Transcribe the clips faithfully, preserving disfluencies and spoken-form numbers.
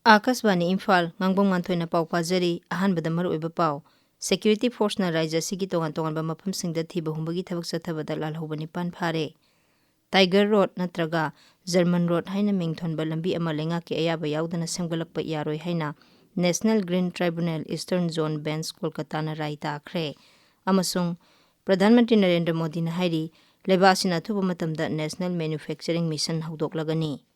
ꯑꯥꯀꯥꯁꯕꯥꯅꯤ ꯏꯝꯐꯥꯜ, ꯉꯥꯡꯕꯝ ꯉꯥꯟꯊꯣꯏꯅ ꯄꯥꯎ ꯄꯥꯖꯔꯤ꯫ ꯑꯍꯥꯟꯕꯗ ꯃꯔꯨꯑꯣꯏꯕ ꯄꯥꯎ꯫ Security Forceꯅ ꯔꯥꯖ꯭ꯌ ꯑꯁꯤꯒꯤ ꯇꯣꯉꯥꯟ ꯇꯣꯉꯥꯟꯕ ꯃꯐꯝꯁꯤꯡꯗ ꯊꯤꯕ ꯍꯨꯝꯕꯒꯤ ꯊꯕꯛ ꯆꯠꯊꯕꯗ ꯂꯥꯜꯍꯧꯕ ꯅꯤꯄꯥꯟ ꯐꯥꯔꯦ꯫ Tiger Road ꯅꯠꯇ꯭ꯔꯒ German Road ꯍꯥꯏꯅ ꯃꯤꯡ ꯊꯣꯟꯕ ꯂꯝꯕꯤ ꯑꯃ ꯂꯩꯉꯥꯛꯀꯤ ꯑꯌꯥꯕ ꯌꯥꯎꯗꯅ ꯁꯦꯝꯒꯠꯂꯛꯄ ꯌꯥꯔꯣꯏ ꯍꯥꯏꯅ National Green Tribunal Eastern Zone Bench ꯀꯣꯜꯀꯇꯥꯅ ꯔꯥꯏ ꯇꯥꯈ꯭ꯔꯦ꯫ ꯑꯃꯁꯨꯡ ꯄ꯭ꯔꯙꯥꯟ ꯃꯟꯇ꯭ꯔꯤ ꯅꯔꯦꯟꯗ꯭ꯔ ꯃꯣꯗꯤꯅ ꯍꯥꯏꯔꯤ, ꯂꯩꯕꯥꯛ ꯑꯁꯤꯅ ꯑꯊꯨꯕ ꯃꯇꯝꯗ National Manufacturing Mission ꯍꯧꯗꯣꯛꯂꯒꯅꯤ꯫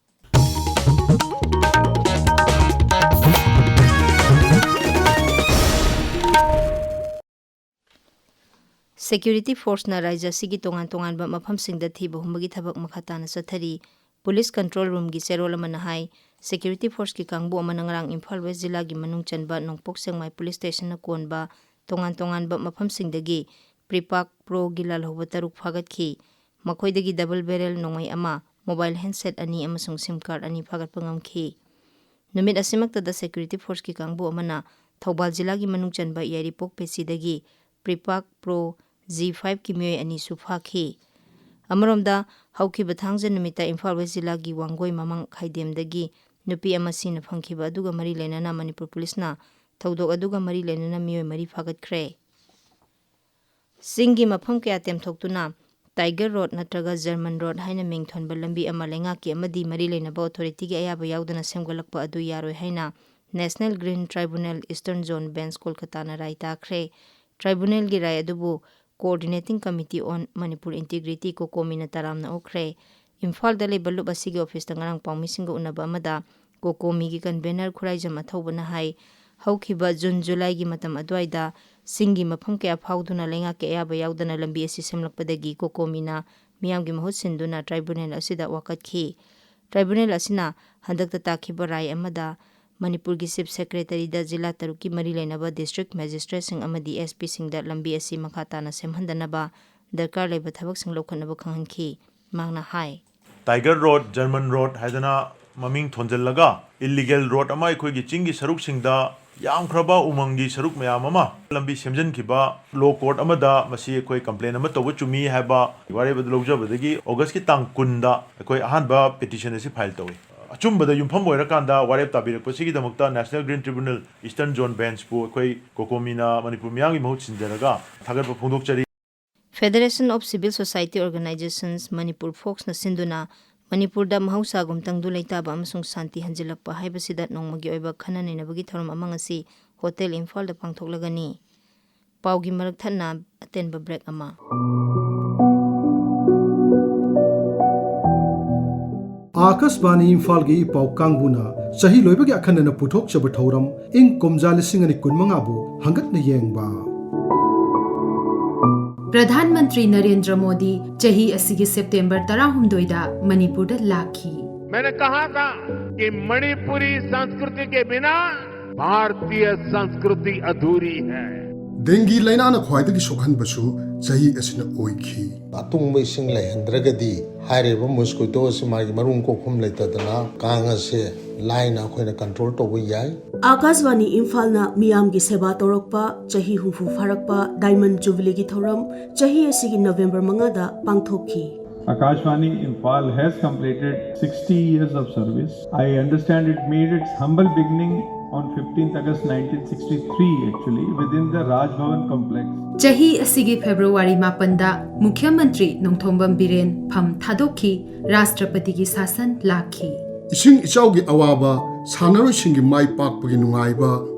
Security Forceꯅ ꯔꯥꯖ꯭ꯌ ꯑꯁꯤꯒꯤ ꯇꯣꯉꯥꯟ ꯇꯣꯉꯥꯟꯕ ꯃꯐꯝꯁꯤꯡꯗ ꯊꯤꯕ ꯍꯨꯝꯕꯒꯤ ꯊꯕꯛ ꯃꯈꯥ ꯇꯥꯅ ꯆꯠꯊꯔꯤ꯫ Police Control Roomꯒꯤ ꯆꯦꯔꯣꯜ ꯑꯃꯅ ꯍꯥꯏ, Security Forceꯀꯤ ꯀꯥꯡꯕꯨ ꯑꯃꯅ ꯉꯔꯥꯡ ꯏꯝꯐꯥꯜ West ꯖꯤꯂꯥꯒꯤ ꯃꯅꯨꯡ ꯆꯟꯕ ꯅꯣꯡꯄꯣꯛ ꯁꯦꯛꯃꯥꯏ Police Stationꯅ ꯀꯣꯟꯕ ꯇꯣꯉꯥꯟ ꯇꯣꯉꯥꯟꯕ ꯃꯐꯝꯁꯤꯡꯗꯒꯤ Prepak Proꯒꯤ ꯂꯥꯜꯍꯧꯕ ꯇꯔꯨꯛ ꯐꯥꯒꯠꯈꯤ꯫ ꯃꯈꯣꯏꯗꯒꯤ double barrel ꯅꯣꯡꯃꯩ ꯑꯃ, mobile handset ꯑꯅꯤ ꯑꯃꯁꯨꯡ SIM card ꯑꯅꯤ ꯐꯥꯒꯠꯄ ꯉꯝꯈꯤ꯫ ꯅꯨꯃꯤꯠ ꯑꯁꯤꯃꯛꯇꯗ Security Forceꯀꯤ ꯀꯥꯡꯕꯨ ꯑꯃꯅ ꯊꯧꯕꯥꯜ ꯖꯤꯂꯥꯒꯤ ꯃꯅꯨꯡ ꯆꯟꯕ ꯌꯥꯏꯔꯤꯄꯣꯛ ꯄꯦꯆꯤꯗꯒꯤ Prepak Pro G fiveꯀꯤ ꯃꯤꯑꯣꯏ ꯑꯅꯤꯁꯨ ꯐꯥꯈꯤ꯫ ꯑꯃꯔꯣꯝꯗ, ꯍꯧꯈꯤꯕ ꯊꯥꯡꯖ ꯅꯨꯃꯤꯠꯇ ꯏꯝꯐꯥꯜ West ꯖꯤꯂꯥꯒꯤ ꯋꯥꯡꯒꯣꯏ ꯃꯃꯥꯡ ꯈꯥꯏꯗꯦꯝꯗꯒꯤ ꯅꯨꯄꯤ ꯑꯃ ꯁꯤꯅ ꯐꯪꯈꯤꯕ ꯑꯗꯨꯒ ꯃꯔꯤ ꯂꯩꯅꯅ ꯃꯅꯤꯄꯨꯔ ꯄꯨꯂꯤꯁꯅ ꯊꯧꯗꯣꯛ ꯑꯗꯨꯒ ꯃꯔꯤ ꯂꯩꯅꯅ ꯃꯤꯑꯣꯏ ꯃꯔꯤ ꯐꯥꯒꯠꯈ꯭ꯔꯦ꯫ ꯆꯤꯡꯒꯤ ꯃꯐꯝ ꯀꯌꯥ ꯇꯦꯝꯊꯣꯛꯇꯨꯅ Tiger Road ꯅꯠꯇ꯭ꯔꯒ German Road ꯍꯥꯏꯅ ꯃꯤꯡ ꯊꯣꯟꯕ ꯂꯝꯕꯤ ꯑꯃ ꯂꯩꯉꯥꯛꯀꯤ ꯑꯃꯗꯤ ꯃꯔꯤ ꯂꯩꯅꯕ authorityꯒꯤ ꯑꯌꯥꯕ ꯌꯥꯎꯗꯅ ꯁꯦꯝꯒꯠꯂꯛꯄ ꯑꯗꯨ ꯌꯥꯔꯣꯏ ꯍꯥꯏꯅ National Green Tribunal Eastern Zone Bench ꯀꯣꯜꯀꯇꯥꯅ ꯔꯥꯏ ꯇꯥꯈ꯭ꯔꯦ꯫ Tribunalꯒꯤ ꯔꯥꯏ ꯑꯗꯨꯕꯨ Coordinating Committee on Manipur Integrity, COCOMIꯅ ꯇꯔꯥꯝꯅ ꯑꯣꯛꯈ꯭ꯔꯦ꯫ ꯏꯝꯐꯥꯜꯗ ꯂꯩꯕ ꯂꯨꯞ ꯑꯁꯤꯒꯤ ꯑꯣꯐꯤꯁꯇ ꯉꯔꯥꯡ ꯄꯥꯎꯃꯤꯁꯤꯡꯒ ꯎꯅꯕ ꯑꯃꯗ COCOMIꯒꯤ convener ꯈꯨꯔꯥꯏꯖꯝ ꯑꯊꯧꯕꯅ ꯍꯥꯏ, ꯍꯧꯈꯤꯕ ꯖꯨꯟ ꯖꯨꯂꯥꯏꯒꯤ ꯃꯇꯝ ꯑꯗꯨꯋꯥꯏꯗ ꯆꯤꯡꯒꯤ ꯃꯐꯝ ꯀꯌꯥ ꯐꯥꯎꯗꯨꯅ ꯂꯩꯉꯥꯛꯀꯤ ꯑꯌꯥꯕ ꯌꯥꯎꯗꯅ ꯂꯝꯕꯤ ꯑꯁꯤ ꯁꯦꯝꯂꯛꯄꯗꯒꯤ COCOMIꯅ ꯃꯤꯌꯥꯝꯒꯤ ꯃꯍꯨꯠ ꯁꯤꯟꯗꯨꯅ tribunal ꯑꯁꯤꯗ ꯋꯥꯀꯠꯈꯤ꯫ Tribunal ꯑꯁꯤꯅ ꯍꯟꯗꯛꯇ ꯇꯥꯈꯤꯕ ꯔꯥꯏ ꯑꯃꯗ ꯃꯅꯤꯄꯨꯔꯒꯤ Chief Secretaryꯗ ꯖꯤꯂꯥ ꯇꯔꯨꯛꯀꯤ ꯃꯔꯤ ꯂꯩꯅꯕ district magistrateꯁꯤꯡ ꯑꯃꯗꯤ SPꯁꯤꯡꯗ ꯂꯝꯕꯤ ꯑꯁꯤ ꯃꯈꯥ ꯇꯥꯅ ꯁꯦꯝꯍꯟꯗꯅꯕ ꯗꯔꯀꯥꯔ ꯂꯩꯕ ꯊꯕꯛꯁꯤꯡ ꯂꯧꯈꯠꯅꯕ ꯈꯪꯍꯟꯈꯤ꯫ ꯃꯍꯥꯛꯅ ꯍꯥꯏ, Tiger Road, German Road ꯍꯥꯏꯗꯅ ꯃꯃꯤꯡ ꯊꯣꯟꯖꯜꯂꯒ illegal road ꯑꯃ ꯑꯩꯈꯣꯏꯒꯤ ꯆꯤꯡꯒꯤ ꯁꯔꯨꯛꯁꯤꯡꯗ ꯌꯥꯝꯈ꯭ꯔꯕ ꯎꯃꯪꯒꯤ ꯁꯔꯨꯛ ꯃꯌꯥꯝ ꯑꯃ ꯂꯝꯕꯤ ꯁꯦꯝꯖꯤꯟꯈꯤꯕ law court ꯑꯃꯗ ꯃꯁꯤ ꯑꯩꯈꯣꯏ complaint ꯑꯃ ꯇꯧꯕ ꯆꯨꯝꯃꯤ ꯍꯥꯏꯕ ꯋꯥꯔꯦꯞ ꯑꯗꯨ ꯂꯧꯖꯕꯗꯒꯤ Augustꯀꯤ ꯇꯥꯡ ꯀꯨꯟꯗ ꯑꯩꯈꯣꯏ ꯑꯍꯥꯟꯕ petition ꯑꯁꯤ file ꯇꯧꯏ꯫ ꯑꯆꯨꯝꯕꯗ ꯌꯨꯝꯐꯝ ꯑꯣꯏꯔꯀꯥꯟꯗ ꯋꯥꯔꯦꯞ ꯇꯥꯕꯤꯔꯛꯄꯁꯤꯒꯤꯗꯃꯛꯇ National Green Tribunal Eastern Zone Benchꯄꯨ ꯑꯩꯈꯣꯏ ꯀꯣꯀꯣꯃꯤꯅ ꯃꯅꯤꯄꯨꯔ ꯃꯤꯌꯥꯝꯒꯤ ꯃꯍꯨꯠ ꯁꯤꯟꯖꯔꯒ ꯊꯥꯒꯠꯄ ꯐꯣꯡꯗꯣꯛꯆꯔꯤ꯫ Federation of Civil Society Organizations Manipur, ꯐꯣꯛꯁꯅ ꯁꯤꯟꯗꯨꯅ ꯃꯅꯤꯄꯨꯔꯗ ꯃꯍꯧꯁꯥꯒꯨꯝ ꯇꯪꯗꯨ ꯂꯩꯇꯥꯕ ꯑꯃꯁꯨꯡ ꯁꯥꯟꯇꯤ ꯍꯟꯖꯤꯜꯂꯛꯄ ꯍꯥꯏꯕꯁꯤꯗ ꯅꯣꯡꯃꯒꯤ ꯑꯣꯏꯕ ꯈꯟꯅ ꯅꯩꯅꯕꯒꯤ ꯊꯧꯔꯝ ꯑꯃ ꯉꯁꯤ ꯍꯣꯇꯦꯜ ꯏꯝꯐꯥꯜꯗ ꯄꯥꯡꯊꯣꯛꯂꯒꯅꯤ꯫ ꯄꯥꯎꯒꯤ ꯃꯔꯛ ꯊꯠꯅ ꯑꯇꯦꯟꯕ ꯕ꯭ꯔꯦꯛ ꯑꯃ꯫ ꯑꯥꯀꯥꯁꯕꯥꯅꯤ ꯏꯝꯐꯥꯜꯒꯤ ꯄꯥꯎ ꯀꯥꯡꯕꯨꯅ ꯆꯍꯤ ꯂꯣꯏꯕꯒꯤ ꯑꯈꯟꯅꯅ ꯄꯨꯊꯣꯛꯆꯕ ꯊꯧꯔꯝ ꯏꯪ ꯀꯨꯝꯖꯥ ꯂꯤꯁꯤꯡ ꯑꯅꯤ ꯀꯨꯟꯃꯉꯥꯕꯨ ꯍꯪꯒꯠꯅ ꯌꯦꯡꯕ꯫ ꯄ꯭ꯔꯙꯥꯟ ꯃꯟꯇ꯭ꯔꯤ ꯅꯔꯦꯟꯗ꯭ꯔ ꯃꯣꯗꯤ ꯆꯍꯤ ꯑꯁꯤꯒꯤ ꯁꯦꯞꯇꯦꯝꯕꯔ ꯇꯔꯥꯍꯨꯝꯗꯣꯏꯗ ꯃꯅꯤꯄꯨꯔꯗ ꯂꯥꯛꯈꯤ꯫ मैंने कहा था कि मणिपुरी संस्कृति के बिना भारतीय संस्कृति अधूरी है। ꯗꯦꯡꯒꯤ ꯂꯥꯏꯅꯥꯅ ꯈ꯭ꯋꯥꯏꯗꯒꯤ ꯁꯣꯛꯍꯟꯕꯁꯨ ꯆꯍꯤ ꯑꯁꯤꯅ ꯑꯣꯏꯈꯤ꯫ ꯑꯇꯨꯡꯕ ꯏꯁꯤꯡ ꯂꯩꯍꯟꯗ꯭ꯔꯒꯗꯤ ꯍꯥꯏꯔꯤꯕ ꯃꯣꯁꯀꯤꯇꯣ ꯑꯁꯤ ꯃꯥꯒꯤ ꯃꯔꯨꯝ ꯀꯣꯛꯐꯝ ꯂꯩꯇꯗꯅ ꯀꯥꯡ ꯑꯁꯦ ꯂꯥꯏꯅ ꯑꯩꯈꯣꯏꯅ ꯀꯟꯇ꯭ꯔꯣꯜ ꯇꯧꯕ ꯌꯥꯏ꯫ ꯑꯥꯀꯥꯁꯕꯥꯅꯤ ꯏꯝꯐꯥꯜꯅ ꯃꯤꯌꯥꯝꯒꯤ ꯁꯦꯕꯥ ꯇꯧꯔꯛꯄ ꯆꯍꯤ ꯍꯨꯝꯐꯨ ꯐꯥꯔꯛꯄ ꯗꯥꯏꯃꯟ ꯖꯨꯕꯤꯂꯤꯒꯤ ꯊꯧꯔꯝ ꯆꯍꯤ ꯑꯁꯤꯒꯤ ꯅꯕꯦꯝꯕꯔ ꯃꯉꯥꯗ ꯄꯥꯡꯊꯣꯛꯈꯤ꯫ Akashvani Imphal has completed sixty years of service. I understand it made its humble beginning on fifteenth August nineteen sixty-three, actually, within the Raj Bhavan complex. ꯆꯍꯤ ꯑꯁꯤꯒꯤ ꯐꯦꯕ꯭ꯔꯨꯋꯥꯔꯤ ꯃꯥꯄꯟꯗ ꯃꯨꯈ꯭ꯌ ꯃꯟꯇ꯭ꯔꯤ ꯅꯣꯡꯊꯣꯝꯕꯝ ꯕꯤꯔꯦꯟ ꯐꯝ ꯊꯥꯗꯣꯛꯈꯤ, ꯔꯥꯁꯇ꯭ꯔꯄꯇꯤꯒꯤ ꯁꯥꯁꯟ ꯂꯥꯛꯈꯤ꯫ ꯏꯁꯤꯡ ꯏꯆꯥꯎꯒꯤ ꯑꯋꯥꯕ, ꯁꯥꯟꯅꯔꯣꯏꯁꯤꯡꯒꯤ ꯃꯥꯏ ꯄꯥꯛꯄꯒꯤ ꯅꯨꯡꯉꯥꯏꯕ꯫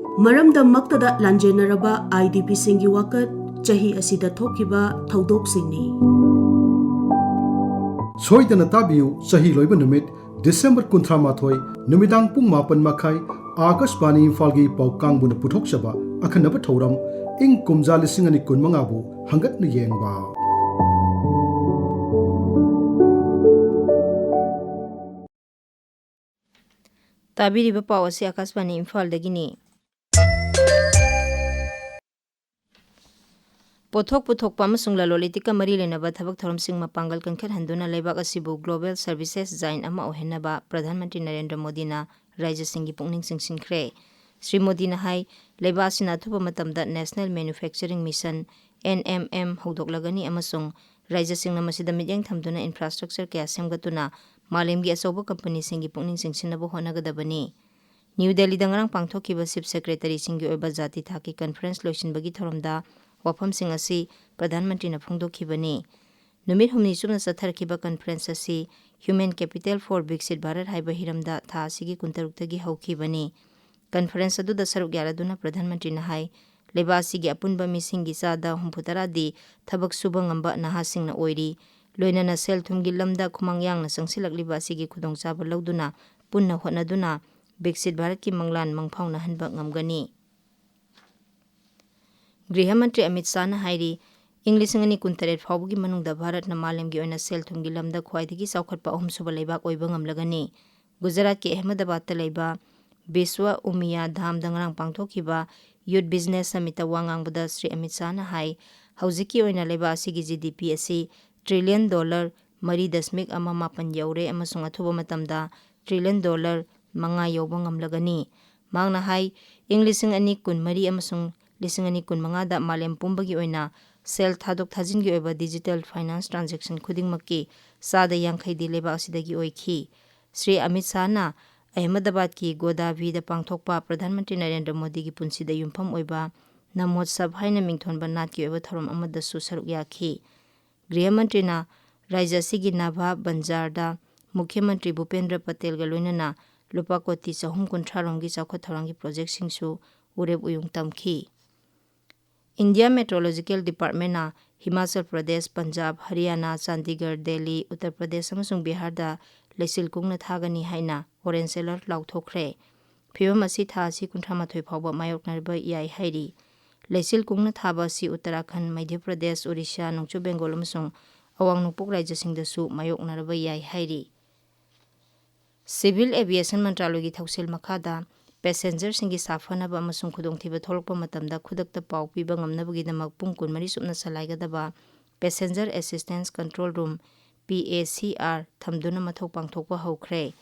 ꯃꯔꯝꯗꯝꯃꯛꯇꯗ ꯂꯥꯟꯖꯦꯟꯅꯔꯕ IDPꯁꯤꯡꯒꯤ ꯋꯥꯀꯠ, ꯆꯍꯤ ꯑꯁꯤꯗ ꯊꯣꯛꯈꯤꯕ ꯊꯧꯗꯣꯛꯁꯤꯡꯅꯤ꯫ ꯁꯣꯏꯗꯅ ꯇꯥꯕꯤꯌꯨ, ꯆꯍꯤ ꯂꯣꯏꯕ ꯅꯨꯃꯤꯠ, ꯗꯤꯁꯦꯝꯕꯔ ꯀꯨꯟꯊ꯭ꯔꯥ ꯃꯥꯊꯣꯏ, ꯅꯨꯃꯤꯗꯥꯡ ꯄꯨꯡ ꯃꯥꯄꯟ ꯃꯈꯥꯏ, ꯑꯥꯀꯥꯁꯕꯥꯅꯤ ꯏꯝꯐꯥꯜꯒꯤ ꯄꯥꯎ ꯀꯥꯡꯕꯨꯅ ꯄꯨꯊꯣꯛꯆꯕ ꯑꯈꯟꯅꯕ ꯊꯧꯔꯝ ꯏꯪ ꯀꯨꯝꯖꯥ ꯂꯤꯁꯤꯡ ꯑꯅꯤ ꯀꯨꯟꯃꯉꯥꯕꯨ ꯍꯪꯒꯠꯅ ꯌꯦꯡꯕ꯫ ꯇꯥꯕꯤꯔꯤꯕ ꯄꯥꯎ ꯑꯁꯤ ꯑꯥꯀꯥꯁꯕꯥꯅꯤ ꯏꯝꯐꯥꯜꯗꯒꯤꯅꯤ꯫ ꯄꯣꯠꯊꯣꯛ ꯄꯨꯊꯣꯛꯄ ꯑꯃꯁꯨꯡ ꯂꯂꯣꯟ ꯏꯇꯤꯛꯀ ꯃꯔꯤ ꯂꯩꯅꯕ ꯊꯕꯛ ꯊꯧꯔꯝꯁꯤꯡ ꯃꯄꯥꯡꯒꯜ ꯀꯟꯈꯠꯍꯟꯗꯨꯅ ꯂꯩꯕꯥꯛ ꯑꯁꯤꯕꯨ Global Services Giant ꯑꯃ ꯑꯣꯏꯍꯟꯅꯕ ꯄ꯭ꯔꯙꯥꯟ ꯃꯟꯇ꯭ꯔꯤ ꯅꯔꯦꯟꯗ꯭ꯔ ꯃꯣꯗꯤꯅ ꯔꯥꯖ꯭ꯌꯁꯤꯡꯒꯤ ꯄꯨꯛꯅꯤꯡ ꯆꯤꯡꯁꯤꯟꯈ꯭ꯔꯦ꯫ ꯁ꯭ꯔꯤ ꯃꯣꯗꯤꯅ ꯍꯥꯏ, ꯂꯩꯕꯥꯛ ꯑꯁꯤꯅ ꯑꯊꯨꯕ ꯃꯇꯝꯗ National Manufacturing Mission, NMM, ꯍꯧꯗꯣꯛꯂꯒꯅꯤ ꯑꯃꯁꯨꯡ ꯔꯥꯖ꯭ꯌꯁꯤꯡꯅ ꯃꯁꯤꯗ ꯃꯤꯠꯌꯦꯡ ꯊꯝꯗꯨꯅ infrastructure ꯀꯌꯥ ꯁꯦꯝꯒꯠꯇꯨꯅ ꯃꯥꯂꯦꯝꯒꯤ ꯑꯆꯧꯕ ꯀꯝꯄꯅꯤꯁꯤꯡꯒꯤ ꯄꯨꯛꯅꯤꯡ ꯆꯤꯡꯁꯤꯟꯅꯕ ꯍꯣꯠꯅꯒꯗꯕꯅꯤ꯫ ꯅ꯭ꯌꯨ ꯗꯦꯜꯂꯤꯗ ꯉꯔꯥꯡ ꯄꯥꯡꯊꯣꯛꯈꯤꯕ ꯆꯤꯐ ꯁꯦꯀ꯭ꯔꯦꯇꯔꯤꯁꯤꯡꯒꯤ ꯑꯣꯏꯕ ꯖꯥꯇꯤ ꯊꯥꯛꯀꯤ ꯀꯟꯐꯔꯦꯟꯁ ꯂꯣꯏꯁꯤꯟꯕꯒꯤ ꯊꯧꯔꯝꯗ ꯋꯥꯐꯝꯁꯤꯡ ꯑꯁꯤ ꯄ꯭ꯔꯙꯥꯟ ꯃꯟꯇ꯭ꯔꯤꯅ ꯐꯣꯡꯗꯣꯛꯈꯤꯕꯅꯤ꯫ ꯅꯨꯃꯤꯠ ꯍꯨꯝꯅꯤ ꯆꯨꯞꯅ ꯆꯠꯊꯔꯛꯈꯤꯕ ꯀꯟꯐꯔꯦꯟꯁ ꯑꯁꯤ Human Capital for Viksit Bharat ꯍꯥꯏꯕ ꯍꯤꯔꯝꯗ ꯊꯥ ꯑꯁꯤꯒꯤ ꯀꯨꯟꯇꯔꯨꯛꯇꯒꯤ ꯍꯧꯈꯤꯕꯅꯤ꯫ ꯀꯟꯐꯔꯦꯟꯁ ꯑꯗꯨꯗ ꯁꯔꯨꯛ ꯌꯥꯔꯗꯨꯅ ꯄ꯭ꯔꯙꯥꯟ ꯃꯟꯇ꯭ꯔꯤꯅ ꯍꯥꯏ, ꯂꯩꯕꯥꯛ ꯑꯁꯤꯒꯤ ꯑꯄꯨꯟꯕ ꯃꯤꯁꯤꯡꯒꯤ ꯆꯥꯗ ꯍꯨꯝꯐꯨꯇꯔꯥꯗꯤ ꯊꯕꯛ ꯁꯨꯕ ꯉꯝꯕ ꯅꯍꯥꯁꯤꯡꯅ ꯑꯣꯏꯔꯤ꯫ ꯂꯣꯏꯅꯅ ꯁꯦꯜ ꯊꯨꯝꯒꯤ ꯂꯝꯗ ꯈꯨꯃꯥꯡ ꯌꯥꯡꯅ ꯆꯪꯁꯤꯜꯂꯛꯂꯤꯕ ꯑꯁꯤꯒꯤ ꯈꯨꯗꯣꯡꯆꯥꯕ ꯂꯧꯗꯨꯅ ꯄꯨꯟꯅ ꯍꯣꯠꯅꯗꯨꯅ ꯕꯤꯛꯁꯤꯠ ꯚꯥꯔꯠꯀꯤ ꯃꯪꯂꯥꯟ ꯃꯪꯐꯥꯎꯅꯍꯟꯕ ꯉꯝꯒꯅꯤ꯫ ꯒ꯭ꯔꯤꯍ ꯃꯟꯇ꯭ꯔꯤ ꯑꯃꯤꯠ ꯁꯥꯍꯅ ꯍꯥꯏꯔꯤ, ꯏꯪ ꯂꯤꯁꯤꯡ ꯑꯅꯤ ꯀꯨꯟꯇꯔꯦꯠ ꯐꯥꯎꯕꯒꯤ ꯃꯅꯨꯡꯗ ꯚꯥꯔꯠꯅ ꯃꯥꯂꯦꯝꯒꯤ ꯑꯣꯏꯅ ꯁꯦꯜ ꯊꯨꯝꯒꯤ ꯂꯝꯗ ꯈ꯭ꯋꯥꯏꯗꯒꯤ ꯆꯥꯎꯈꯠꯄ ꯑꯍꯨꯝꯁꯨꯕ ꯂꯩꯕꯥꯛ ꯑꯣꯏꯕ ꯉꯝꯂꯒꯅꯤ꯫ ꯒꯨꯖꯔꯥꯠꯀꯤ ꯑꯍꯃꯗꯕꯥꯗꯇ ꯂꯩꯕ ꯕꯤꯁ꯭ꯋ ꯎꯃꯤꯌꯥ ꯙꯥꯝꯗ ꯉꯔꯥꯡ ꯄꯥꯡꯊꯣꯛꯈꯤꯕ ꯌꯨꯠ ꯕꯤꯖꯤꯅꯦꯁ ꯁꯃꯤꯠꯇ ꯋꯥ ꯉꯥꯡꯕꯗ ꯁ꯭ꯔꯤ ꯑꯃꯤꯠ ꯁꯥꯍꯅ ꯍꯥꯏ, ꯍꯧꯖꯤꯛꯀꯤ ꯑꯣꯏꯅ ꯂꯩꯕꯥꯛ ꯑꯁꯤꯒꯤ G D P ꯑꯁꯤ ꯇ꯭ꯔꯤꯂꯤꯌꯟ ꯗꯣꯂꯔ ꯃꯔꯤ ꯗꯁꯃꯤꯛ ꯑꯃ ꯃꯥꯄꯟ ꯌꯧꯔꯦ ꯑꯃꯁꯨꯡ ꯑꯊꯨꯕ ꯃꯇꯝꯗ ꯇ꯭ꯔꯤꯂꯤꯌꯟ ꯗꯣꯂꯔ ꯃꯉꯥ ꯌꯧꯕ ꯉꯝꯂꯒꯅꯤ꯫ ꯃꯍꯥꯛꯅ ꯍꯥꯏ, ꯏꯪ ꯂꯤꯁꯤꯡ ꯑꯅꯤ ꯀꯨꯟꯃꯔꯤ ꯑꯃꯁꯨꯡ ꯂꯤꯁꯤꯡ ꯑꯅꯤ ꯀꯨꯟꯃꯉꯥꯗ ꯃꯥꯂꯦꯝ ꯄꯨꯝꯕꯒꯤ ꯑꯣꯏꯅ ꯁꯦꯜ ꯊꯥꯗꯣꯛ ꯊꯥꯖꯤꯟꯒꯤ ꯑꯣꯏꯕ ꯗꯤꯖꯤꯇꯦꯜ ꯐꯥꯏꯅꯥꯟꯁ ꯇ꯭ꯔꯥꯟꯖꯦꯛꯁꯟ ꯈꯨꯗꯤꯡꯃꯛꯀꯤ ꯆꯥꯗ ꯌꯥꯡꯈꯩꯗꯤ ꯂꯩꯕꯥꯛ ꯑꯁꯤꯗꯒꯤ ꯑꯣꯏꯈꯤ꯫ ꯁ꯭ꯔꯤ ꯑꯃꯤꯠ ꯁꯥꯍꯅ ꯑꯍꯃꯗꯕꯥꯗꯀꯤ ꯒꯣꯗꯥꯚꯤꯗ ꯄꯥꯡꯊꯣꯛꯄ ꯄ꯭ꯔꯙꯥꯟ ꯃꯟꯇ꯭ꯔꯤ ꯅꯔꯦꯟꯗ꯭ꯔ ꯃꯣꯗꯤꯒꯤ ꯄꯨꯟꯁꯤꯗ ꯌꯨꯝꯐꯝ ꯑꯣꯏꯕ ꯅꯃꯣꯠꯁꯕ ꯍꯥꯏꯅ ꯃꯤꯡꯊꯣꯟꯕ ꯅꯥꯠꯀꯤ ꯑꯣꯏꯕ ꯊꯧꯔꯝ ꯑꯃꯗꯁꯨ ꯁꯔꯨꯛ ꯌꯥꯈꯤ꯫ ꯒ꯭ꯔꯤꯍ ꯃꯟꯇ꯭ꯔꯤꯅ ꯔꯥꯖ꯭ꯌ ꯑꯁꯤꯒꯤ ꯅꯥꯚꯥ ꯕꯟꯖꯥꯔꯗ ꯃꯨꯈ꯭ꯌ ꯃꯟꯇ꯭ꯔꯤ ꯚꯨꯄꯦꯟꯗ꯭ꯔ ꯄꯇꯦꯜꯒ ꯂꯣꯏꯅꯅ ꯂꯨꯄꯥ ꯀꯣꯇꯤ ꯆꯍꯨꯝ ꯀꯨꯟꯊ꯭ꯔꯥ ꯔꯣꯝꯒꯤ ꯆꯥꯎꯈꯠ ꯊꯧꯔꯥꯡꯒꯤ ꯄ꯭ꯔꯣꯖꯦꯛꯁꯤꯡꯁꯨ ꯎꯔꯦꯞ ꯎꯌꯨꯡ ꯇꯝꯈꯤ꯫ ꯏꯟꯗꯤꯌꯥ ꯃꯦꯇ꯭ꯔꯣꯂꯣꯖꯤꯀꯦꯜ ꯗꯤꯄꯥꯔꯠꯃꯦꯟꯅ ꯍꯤꯃꯥꯆꯜ ꯄ꯭ꯔꯗꯦꯁ, ꯄꯟꯖꯥꯕ, ꯍꯔꯤꯌꯥꯅꯥ, ꯆꯥꯟꯗꯤꯒꯔ, ꯗꯦꯜꯂꯤ, ꯎꯠꯇꯔ ꯄ꯭ꯔꯗꯦꯁ ꯑꯃꯁꯨꯡ ꯕꯤꯍꯥꯔꯗ ꯂꯩꯆꯤꯜ ꯀꯨꯡꯅ ꯊꯥꯒꯅꯤ ꯍꯥꯏꯅ ꯑꯣꯔꯦꯟꯖ ꯑꯦꯂꯔꯠ ꯂꯥꯎꯊꯣꯛꯈ꯭ꯔꯦ꯫ ꯐꯤꯚꯝ ꯑꯁꯤ ꯊꯥ ꯑꯁꯤ ꯀꯨꯟꯊ꯭ꯔꯥ ꯃꯥꯊꯣꯏ ꯐꯥꯎꯕ ꯃꯥꯌꯣꯛꯅꯔꯕ ꯌꯥꯏ ꯍꯥꯏꯔꯤ꯫ ꯂꯩꯆꯤꯜ ꯀꯨꯡꯅ ꯊꯥꯕ ꯑꯁꯤ ꯎꯠꯇꯔꯥꯈꯟ, ꯃꯙ꯭ꯌ ꯄ꯭ꯔꯗꯦꯁ, ꯑꯣꯔꯤꯁꯥ, ꯅꯣꯡꯆꯨꯞ ꯕꯦꯡꯒꯣꯜ ꯑꯃꯁꯨꯡ ꯑꯋꯥꯡ ꯅꯣꯡꯄꯣꯛ ꯔꯥꯖ꯭ꯌꯁꯤꯡꯗꯁꯨ ꯃꯥꯌꯣꯛꯅꯔꯕ ꯌꯥꯏ ꯍꯥꯏꯔꯤ꯫ ꯁꯤꯚꯤꯜ ꯑꯦꯚꯤꯌꯦꯁꯟ ꯃꯟꯇ꯭ꯔꯥꯂꯣꯏꯒꯤ ꯊꯧꯁꯤꯜ ꯃꯈꯥꯗ ꯄꯦꯁꯦꯟꯖꯔꯁꯤꯡꯒꯤ ꯁꯥꯐꯅꯕ ꯑꯃꯁꯨꯡ ꯈꯨꯗꯣꯡꯊꯤꯕ ꯊꯣꯛꯂꯛꯄ ꯃꯇꯝꯗ ꯈꯨꯗꯛꯇ ꯄꯥꯎ ꯄꯤꯕ ꯉꯝꯅꯕꯒꯤꯗꯃꯛ ꯄꯨꯡ ꯀꯨꯟꯃꯔꯤ ꯆꯨꯞꯅ ꯆꯂꯥꯏꯒꯗꯕ Passenger Assistance Control Room, P A C R, ꯊꯝꯗꯨꯅ ꯃꯊꯧ ꯄꯥꯡꯊꯣꯛꯄ ꯍꯧꯈ꯭ꯔꯦ꯫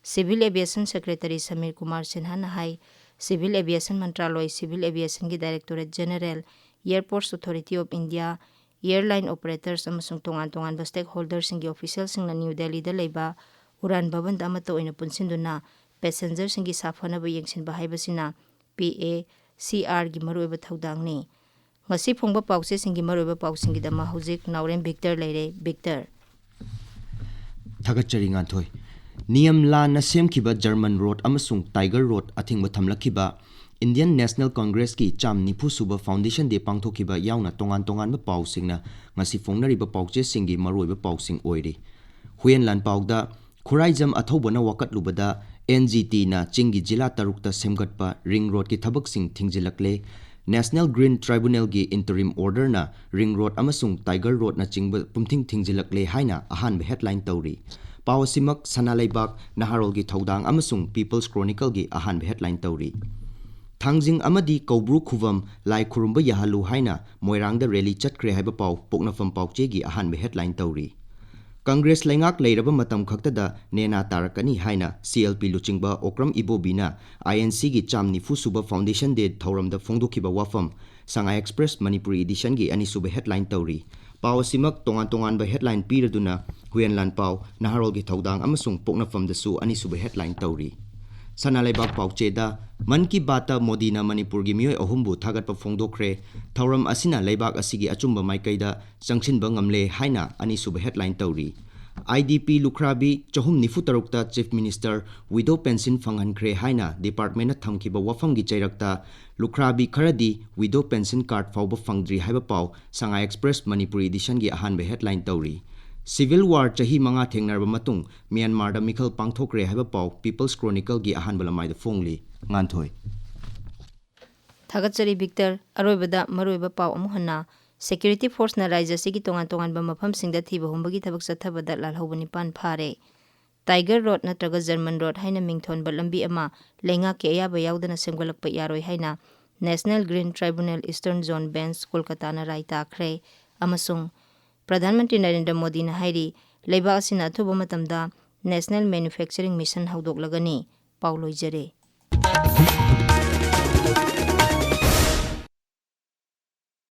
Civil aviation secretary Samir Kumar ꯁꯤꯟꯍꯥꯅ ꯍꯥꯏ, ꯁꯤꯚꯤꯜ ꯑꯦꯚꯤꯌꯦꯁꯟ ꯃꯟꯇ꯭ꯔꯥꯂꯣꯏ, ꯁꯤꯚꯤꯜ ꯑꯦꯚꯤꯌꯦꯁꯟꯒꯤ directorate general, Airports Authority of India, airline operators ꯑꯃꯁꯨꯡ ꯇꯣꯉꯥꯟ ꯇꯣꯉꯥꯟꯕ stakeholderꯁꯤꯡꯒꯤ officialꯁꯤꯡꯅ ꯅ꯭ꯌꯨ ꯗꯦꯜꯂꯤꯗ ꯂꯩꯕ ꯎꯔꯥꯟ ꯚꯕꯟꯗ ꯑꯃꯠꯇ ꯑꯣꯏꯅ ꯄꯨꯟꯁꯤꯟꯗꯨꯅ passengerꯁꯤꯡꯒꯤ ꯁꯥꯐꯅꯕ ꯌꯦꯡꯁꯤꯟꯕ ꯍꯥꯏꯕꯁꯤꯅ P A C Rꯒꯤ ꯃꯔꯨꯑꯣꯏꯕ ꯊꯧꯗꯥꯡꯅꯤ꯫ ꯉꯁꯤ ꯐꯣꯡꯕ ꯄꯥꯎꯆꯦꯁꯤꯡꯒꯤ ꯃꯔꯨꯑꯣꯏꯕ ꯄꯥꯎꯁꯤꯡꯒꯤꯗꯃꯛ ꯍꯧꯖꯤꯛ ꯅꯥꯎꯔꯦꯝ ꯚꯤꯛꯇꯔ ꯂꯩꯔꯦ꯫ ꯚꯤꯛꯇꯔ꯫ ꯊꯥꯒꯠꯆꯔꯤ ꯉꯥꯟꯊꯣꯏ꯫ ꯅꯤꯌꯝ ꯂꯥꯟꯅ ꯁꯦꯝꯈꯤꯕ ꯖꯔꯃꯟ ꯔꯣꯗ ꯑꯃꯁꯨꯡ ꯇꯥꯏꯒꯔ ꯔꯣꯗ ꯑꯊꯤꯡꯕ ꯊꯝꯂꯛꯈꯤꯕ, Indian National Congressꯀꯤ ꯆꯥꯝ ꯅꯤꯐꯨ ꯁꯨꯕ foundation day ꯄꯥꯡꯊꯣꯛꯈꯤꯕ ꯌꯥꯎꯅ ꯇꯣꯉꯥꯟ ꯇꯣꯉꯥꯟꯕ ꯄꯥꯎꯁꯤꯡꯅ ꯉꯁꯤ ꯐꯣꯡꯅꯔꯤꯕ ꯄꯥꯎꯆꯦꯁꯤꯡꯒꯤ ꯃꯔꯨꯑꯣꯏꯕ ꯄꯥꯎꯁꯤꯡ ꯑꯣꯏꯔꯤ꯫ ꯍꯨꯌꯦꯟ ꯂꯥꯟꯄꯥꯎꯗ, ꯈꯨꯔꯥꯏꯖꯝ ꯑꯊꯧꯕꯅ ꯋꯥꯀꯠꯂꯨꯕꯗ N G Tꯅ ꯆꯤꯡꯒꯤ ꯖꯤꯂꯥ ꯇꯔꯨꯛꯇ ꯁꯦꯝꯒꯠꯄ ꯔꯤꯡ ꯔꯣꯗꯀꯤ ꯊꯕꯛꯁꯤꯡ ꯊꯤꯡꯖꯤꯜꯂꯛꯂꯦ꯫ National Green Tribunalꯒꯤ interim orderꯅ ꯔꯤꯡ ꯔꯣꯗ ꯑꯃꯁꯨꯡ ꯇꯥꯏꯒꯔ ꯔꯣꯗꯅꯆꯤꯡꯕ ꯄꯨꯝꯊꯤꯡ ꯊꯤꯡꯖꯤꯜꯂꯛꯂꯦ ꯍꯥꯏꯅ ꯑꯍꯥꯟꯕ headline ꯇꯧꯔꯤ꯫ ꯄꯥꯎ ꯑꯁꯤꯃꯛ ꯁꯅꯥ ꯂꯩꯕꯥꯛ, ꯅꯍꯥꯔꯣꯜꯒꯤ ꯊꯧꯗꯥꯡ ꯑꯃꯁꯨꯡ People's Chronicleꯒꯤ ꯑꯍꯥꯟꯕ headline ꯇꯧꯔꯤ꯫ ꯊꯥꯡꯖꯤꯡ ꯑꯃꯗꯤ ꯀꯧꯕ꯭ꯔꯨ ꯈꯨꯕꯝ ꯂꯥꯏ ꯈꯨꯔꯨꯝꯕ ꯌꯥꯍꯜꯂꯨ ꯍꯥꯏꯅ ꯃꯣꯏꯔꯥꯡꯗ rally ꯆꯠꯈ꯭ꯔꯦ ꯍꯥꯏꯕ ꯄꯥꯎ ꯄꯣꯛꯅꯐꯝ ꯄꯥꯎꯆꯦꯒꯤ ꯑꯍꯥꯟꯕ headline ꯇꯧꯔꯤ꯫ ꯀꯪꯒ꯭ꯔꯦꯁ ꯂꯩꯉꯥꯛ ꯂꯩꯔꯕ ꯃꯇꯝ ꯈꯛꯇꯗ ꯅꯦꯅꯥ ꯇꯥꯔꯛꯀꯅꯤ ꯍꯥꯏꯅ C L P ꯂꯨꯆꯤꯡꯕ ꯑꯣꯀ꯭ꯔꯝ ꯏꯕꯣꯕꯤꯅ I N Cꯒꯤ ꯆꯥꯝ ꯅꯤꯐꯨ ꯁꯨꯕ foundation day ꯊꯧꯔꯝꯗ ꯐꯣꯡꯗꯣꯛꯈꯤꯕ ꯋꯥꯐꯝ ꯁꯉꯥꯏ Express ꯃꯅꯤꯄꯨꯔꯤ editionꯒꯤ ꯑꯅꯤꯁꯨꯕ headline ꯇꯧꯔꯤ꯫ ꯄꯥꯎ ꯑꯁꯤꯃꯛ ꯇꯣꯉꯥꯟ ꯇꯣꯉꯥꯟꯕ headline ꯄꯤꯔꯗꯨꯅ ꯍꯨꯌꯦꯟ ꯂꯥꯟꯄꯥꯎ, ꯅꯍꯥꯔꯣꯜꯒꯤ ꯊꯧꯗꯥꯡ ꯑꯃꯁꯨꯡ ꯄꯣꯛꯅꯐꯝꯗꯁꯨ ꯑꯅꯤꯁꯨꯕ headline ꯇꯧꯔꯤ꯫ ꯁꯅꯥ ꯂꯩꯕꯥꯛ ꯄꯥꯎꯆꯦꯗ ꯃꯟ ꯀꯤ ꯕꯥꯠꯇ ꯃꯣꯗꯤꯅ ꯃꯅꯤꯄꯨꯔꯒꯤ ꯃꯤꯑꯣꯏ ꯑꯍꯨꯝꯕꯨ ꯊꯥꯒꯠꯄ ꯐꯣꯡꯗꯣꯛꯈ꯭ꯔꯦ꯫ ꯊꯧꯔꯝ ꯑꯁꯤꯅ ꯂꯩꯕꯥꯛ ꯑꯁꯤꯒꯤ ꯑꯆꯨꯝꯕ ꯃꯥꯏꯀꯩꯗ ꯆꯪꯁꯤꯟꯕ ꯉꯝꯂꯦ ꯍꯥꯏꯅ ꯑꯅꯤꯁꯨꯕ headline ꯇꯧꯔꯤ꯫ I D P ꯂꯨꯈ꯭ꯔꯥꯕꯤ ꯆꯍꯨꯝ ꯅꯤꯐꯨ ꯇꯔꯨꯛꯇ Chief Minister widow pension ꯐꯪꯍꯟꯈ꯭ꯔꯦ ꯍꯥꯏꯅ departmentꯅ ꯊꯝꯈꯤꯕ ꯋꯥꯐꯝꯒꯤ ꯆꯩꯔꯛꯇ ꯂꯨꯈ꯭ꯔꯥꯕꯤ ꯈꯔꯗꯤ widow pension card ꯐꯥꯎꯕ ꯐꯪꯗ꯭ꯔꯤ ꯍꯥꯏꯕ ꯄꯥꯎ ꯁꯉꯥꯏ Express ꯃꯅꯤꯄꯨꯔꯤ editionꯒꯤ ꯑꯍꯥꯟꯕ headline ꯇꯧꯔꯤ꯫ Civil war ꯆꯍꯤ ꯃꯉꯥ ꯊꯦꯡꯅꯔꯕ ꯃꯇꯨꯡ ꯃ꯭ꯌꯥꯟꯃꯥꯔꯗ ꯃꯤꯈꯜ ꯄꯥꯡꯊꯣꯛꯈ꯭ꯔꯦ ꯍꯥꯏꯕ ꯄꯥꯎ People's Chronicleꯒꯤ ꯑꯍꯥꯟꯕ ꯂꯃꯥꯏꯗ ꯐꯣꯡꯂꯤ꯫ ꯉꯥꯟꯊꯣꯏ꯫ ꯊꯥꯒꯠꯆꯔꯤ ꯚꯤꯛꯇꯔ꯫ ꯑꯔꯣꯏꯕꯗ ꯃꯔꯨꯑꯣꯏꯕ ꯄꯥꯎ ꯑꯃꯨꯛ ꯍꯟꯅ, security forceꯅ ꯔꯥꯖ꯭ꯌ ꯑꯁꯤꯒꯤ ꯇꯣꯉꯥꯟ ꯇꯣꯉꯥꯟꯕ ꯃꯐꯝꯁꯤꯡꯗ ꯊꯤꯕ ꯍꯨꯝꯕꯒꯤ ꯊꯕꯛ ꯆꯠꯊꯕꯗ ꯂꯥꯜꯍꯧꯕ ꯅꯤꯄꯥꯟ ꯐꯥꯔꯦ꯫ ꯇꯥꯏꯒꯔ ꯔꯣꯗ ꯅꯠꯇ꯭ꯔꯒ ꯖꯔꯃꯟ ꯔꯣꯗ ꯍꯥꯏꯅ ꯃꯤꯡꯊꯣꯟꯕ ꯂꯝꯕꯤ ꯑꯃ ꯂꯩꯉꯥꯛꯀꯤ ꯑꯌꯥꯕ ꯌꯥꯎꯗꯅ ꯁꯦꯝꯒꯠꯂꯛꯄ ꯌꯥꯔꯣꯏ ꯍꯥꯏꯅ National Green Tribunal Eastern Zone Bench ꯀꯣꯜꯀꯇꯥꯅ ꯔꯥꯏ ꯇꯥꯈ꯭ꯔꯦ ꯑꯃꯁꯨꯡ ꯄ꯭ꯔꯙꯥꯟ ꯃꯟꯇ꯭ꯔꯤ ꯅꯔꯦꯟꯗ꯭ꯔ ꯃꯣꯗꯤꯅ ꯍꯥꯏꯔꯤ, ꯂꯩꯕꯥꯛ ꯑꯁꯤꯅ ꯑꯊꯨꯕ ꯃꯇꯝꯗ National Manufacturing Mission ꯍꯧꯗꯣꯛꯂꯒꯅꯤ꯫ ꯄꯥꯎ ꯂꯣꯏꯖꯔꯦ꯫